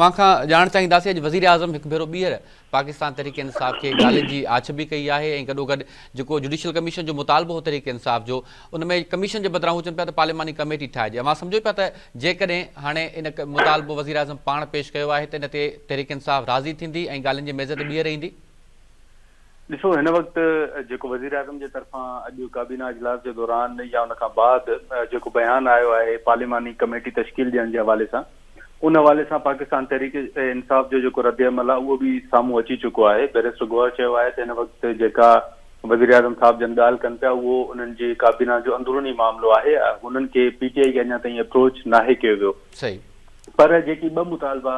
اوهان کان ڄاڻڻ چاهينداسين اڄ وزيراعظم هڪ ڀيرو ٻيهر پاڪستان تحريڪ انصاف کي ڳالهين جي آڇ به ڪئي آهي ۽ گڏوگڏ جيڪو جڊيشل ڪميشن جو مطالبو هو تحريڪ انصاف جو ان ۾ ڪميشن جي بدران هو چون پيا ته پارلياماني ڪميٽي ٺاهجي اوهان سمجهو پيا ته جيڪڏهن هاڻي ان مطالبو وزيراعظم پاڻ پيش ڪيو آهي ته ان تي تحريڪ انصاف راضي ٿيندي ۽ ڳالهين جي ميز تي ٻيهر ايندي؟ ڏسو هن وقت جيڪو وزيراعظم جي طرفان اڄ ڪابينا اجلاس جي دوران يا ان کان بعد جيڪو بيان آيو آهي پارلياماني ڪميٽي تشڪيل ڏيڻ جي حوالي سان ان حوالي سان پاڪستان تحريڪ انصاف جو جيڪو ردعمل آهي اهو به سامهون اچي چڪو آهي بئريسٽر گوهر چيو آهي ته هن وقت جيڪا وزيراعظم صاحب جن ڳالهه ڪن پيا اهو انهن جي ڪابينا جو اندروني معاملو آهي هنن کي پي ٽي آئي کي اڃا تائين اپروچ ناهي ڪيو ويو پر جيڪي ٻه مطالبا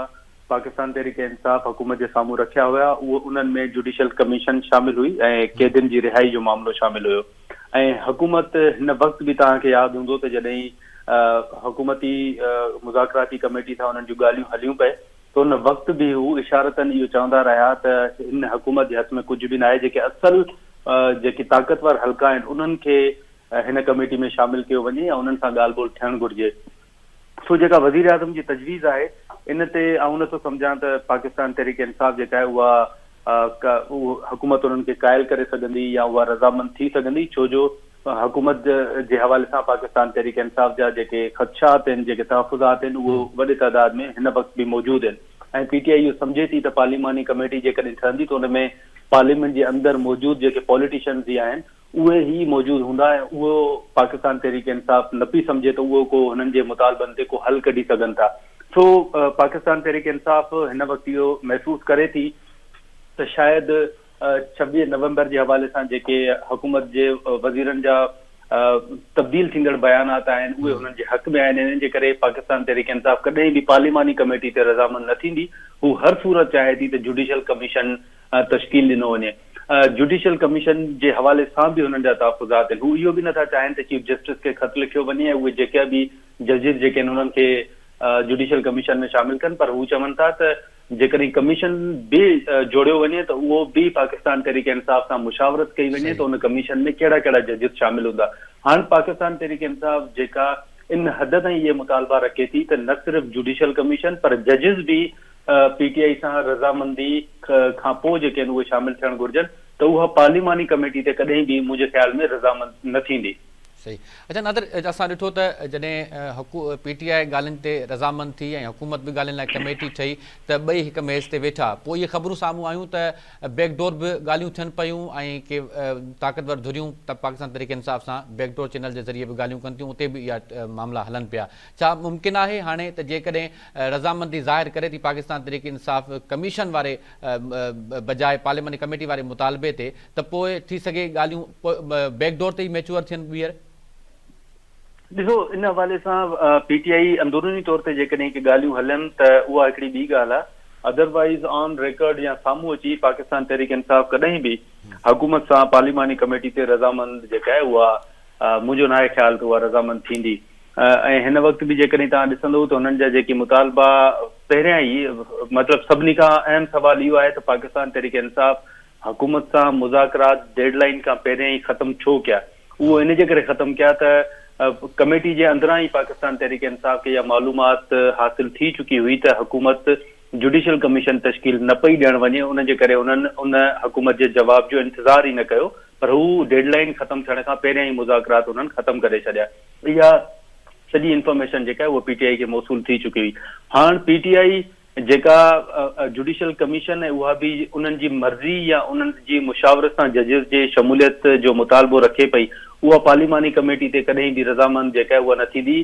پاڪستان تحريڪ انصاف حڪومت جي سامهون رکيا هيا اهو انهن ۾ جوڊيشل ڪميشن شامل هئي ۽ قيدين جي رهائي جو معاملو شامل هيو ۽ حڪومت هن وقت به توهان کي ياد هوندو ته جڏهن حڪومتي مذاڪراتي ڪميٽي سان انهن جون ڳالهيون هليون پئي ته ان وقت به هو اشارتن اهو چوندا رهيا ته هن حڪومت جي هٿ ۾ ڪجهه به ناهي جيڪي اصل جيڪي طاقتور حلقا آهن انهن کي هن ڪميٽي ۾ شامل ڪيو وڃي يا انهن سان ڳالهه ٻولهه ٿيڻ گهرجي. سو جيڪا وزيراعظم جي تجويز آهي ان تي آئون نه ٿو سمجهان ته پاڪستان تحريڪ انصاف جيڪا آهي اها حڪومت انهن کي قائل ڪري سگهندي يا اها رضامند ٿي سگهندي ڇو جو حڪومت جي حوالي سان پاڪستان تحريڪ انصاف جا جيڪي خدشات آهن جيڪي تحفظات آهن اهو وڏي تعداد ۾ هن وقت به موجود آهن ۽ پي ٽي آء اهو سمجهي ٿي ته پارليماني ڪميٽي جيڪڏهن ٺهندي ته ان ۾ پارليمينٽ جي اندر موجود جيڪي پوليٽيشنز ئي آهن اهي ئي موجود هوندا ۽ اهو پاڪستان تحريڪ انصاف نه پئي سمجهي ته اهو ڪو هنن جي مطالبن تي ڪو حل ڪڍي سگهن ٿا. سو پاڪستان تحريڪ انصاف هن وقت اهو محسوس ڪري ٿي ته شايد 26 نومبر جي حوالي سان جيڪي حڪومت جي وزيرن جا تبديل ٿيندڙ بيانات آهن اهي هنن جي حق ۾ آهن انهن جي ڪري پاڪستان تحريڪ انصاف ڪڏهن به پارليماني ڪميٽي تي رضامند نه ٿيندي. هو هر صورت چاهي ٿي ته جوڊيشل ڪميشن تشڪيل ڏنو وڃي. جوڊيشل ڪميشن جي حوالي سان به هنن جا تحفظات آهن. هو اهو به نٿا چاهين ته چيف جسٽس کي خط لکيو وڃي ۽ اهي جيڪي به ججز جيڪي آهن انهن کي جوڊيشل ڪميشن ۾ شامل ڪن پر هو چون ٿا ته جيڪڏهن ڪميشن به جوڙيو وڃي ته اهو به پاڪستان تحريڪ انصاف سان مشاورت ڪئي وڃي ته ان ڪميشن ۾ ڪهڙا ڪهڙا ججز شامل هوندا. هاڻ پاڪستان تحريڪ انصاف جيڪا ان حد تائين اهي مطالبا رکي ٿي ته نه صرف جوڊيشل ڪميشن پر ججز به پي ٽي آء سان رضامندي کان پوء جيڪي آهن اهي شامل ٿيڻ گهرجن ته اها پارليماني ڪميٽي تي ڪڏهن به منهنجي خيال ۾ رضامند نه ٿيندي. صحيح اڇا نادر اسان ڏٺو ته جڏهن پي ٽي آء ڳالهين تي رضامند ٿي ۽ حڪومت به ڳالهين لاء ڪميٽي ٺهي ته ٻئي هڪ ميز تي ويٺا پوء اهي خبرون سامهون آيون ته بيڪ ڊور به ڳالهيون ٿين پيون ۽ ڪي طاقتور ڌريون پاڪستان تحريڪ انصاف سان بيڪ ڊور چينل جي ذريعي به ڳالهيون ڪن ٿيون اتي به اها معاملا هلن پيا ڇا ممڪن آهي هاڻي ته جيڪڏهن رضامندي ظاهر ڪري ٿي پاڪستان تحريڪ انصاف ڪميشن واري بجاء پارلياماني ڪميٽي واري مطالبي تي ته پوء ٿي سگهي ڳالهيون بيڪ ڊور تي ئي ميچوئر ٿين ٻيهر؟ ڏسو ان حوالي سان پي ٽي آء اندروني طور تي جيڪڏهن ڪي ڳالهيون هلن ته اها هڪڙي ٻي ڳالهه آهي ادروائيز آن ريڪارڊ يا سامهون اچي پاڪستان تحريڪ انصاف ڪڏهن به حڪومت سان پارلياماني ڪميٽي تي رضامند جيڪا آهي اها منهنجو ناهي خيال ته اها رضامند ٿيندي ۽ هن وقت به جيڪڏهن توهان ڏسندو ته هنن جا جيڪي مطالبا پهريان ئي مطلب سڀني کان اهم سوال اهو آهي ته پاڪستان تحريڪ انصاف حڪومت سان مذاڪرات ڊيڊ لائين کان پهريان ئي ختم ڇو ڪيا اهو ان جي ڪري ختم ڪيا ته ڪميٽي جي اندران ئي پاڪستان تحريڪ انصاف کي اها معلومات حاصل ٿي چڪي هئي ته حڪومت جوڊيشل ڪميشن تشڪيل نه پئي ڏيڻ وڃي ان جي ڪري هنن ان حڪومت جي جواب جو انتظار ئي نه ڪيو پر هو ڊيڊ لائين ختم ٿيڻ کان پهريان ئي مذاڪرات هنن ختم ڪري ڇڏيا اها سڄي انفارميشن جيڪا آهي اها پي ٽي آء کي موصول ٿي چڪي هئي هاڻ پي ٽي آء جيڪا جوڊيشل ڪميشن ۽ اها به انهن جي مرضي يا انهن جي مشاورت سان ججز جي شموليت جو مطالبو رکي پئي اها پارليماني ڪميٽي تي ڪڏهن به رضامند جيڪا آهي اها نه ٿيندي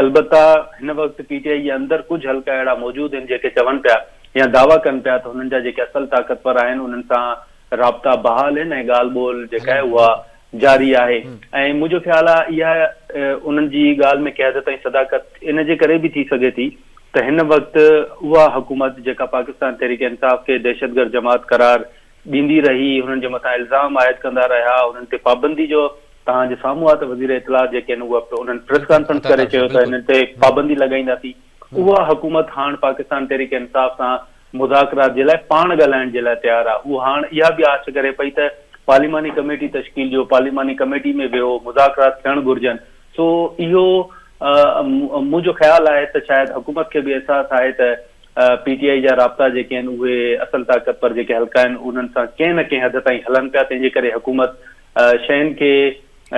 البته هن وقت پي ٽي آء جي اندر ڪجهه حلقا اهڙا موجود آهن جيڪي چون پيا يا دعويٰ ڪن پيا ته هنن جا جيڪي اصل طاقتور آهن انهن سان رابطا بحال آهن ۽ ڳالهه ٻولهه جيڪا آهي اها جاري آهي ۽ منهنجو خيال آهي اها انهن جي ڳالهه ۾ ڪنهن حد تائين صداقت ان جي ڪري به ٿي سگهي ٿي ته هن وقت اها حڪومت جيڪا پاڪستان تحريڪ انصاف کي دهشتگرد جماعت قرار ڏيندي رهي، هنن جي مٿان الزام عائد ڪندا رهيا، انهن تي پابندي جو توهان جي سامهون آهي ته وزير اطلاعات جيڪي آهن اها انهن پريس ڪانفرنس ڪري چيو ته انهن تي پابندي لڳائينداسين، اها حڪومت هاڻ پاڪستان تحريڪ انصاف سان مذاڪرات جي لاء پاڻ ڳالهائڻ جي لاء تيار آهي، هو هاڻ اها به آڇ ڪري پئي ته پارليماني ڪميٽي تشڪيل ڏيو، پارليماني ڪميٽي ۾ ويهو، مذاڪرات ٿيڻ گهرجن، سو اهو منهنجو خيال آهي ته شايد حڪومت کي به احساس آهي ته. پي ٽي آء جا رابطا جيڪي آهن اهي اصل طاقتور جيڪي حلقا آهن انهن سان ڪنهن نه ڪنهن حد تائين هلن پيا تنهن جي ڪري حڪومت شين کي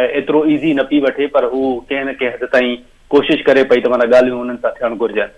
ايترو ايزي نه پئي وٺي پر هو ڪنهن نه ڪنهن حد تائين ڪوشش ڪري پئي ته معنيٰ ڳالهيون انهن سان ٿيڻ گهرجن.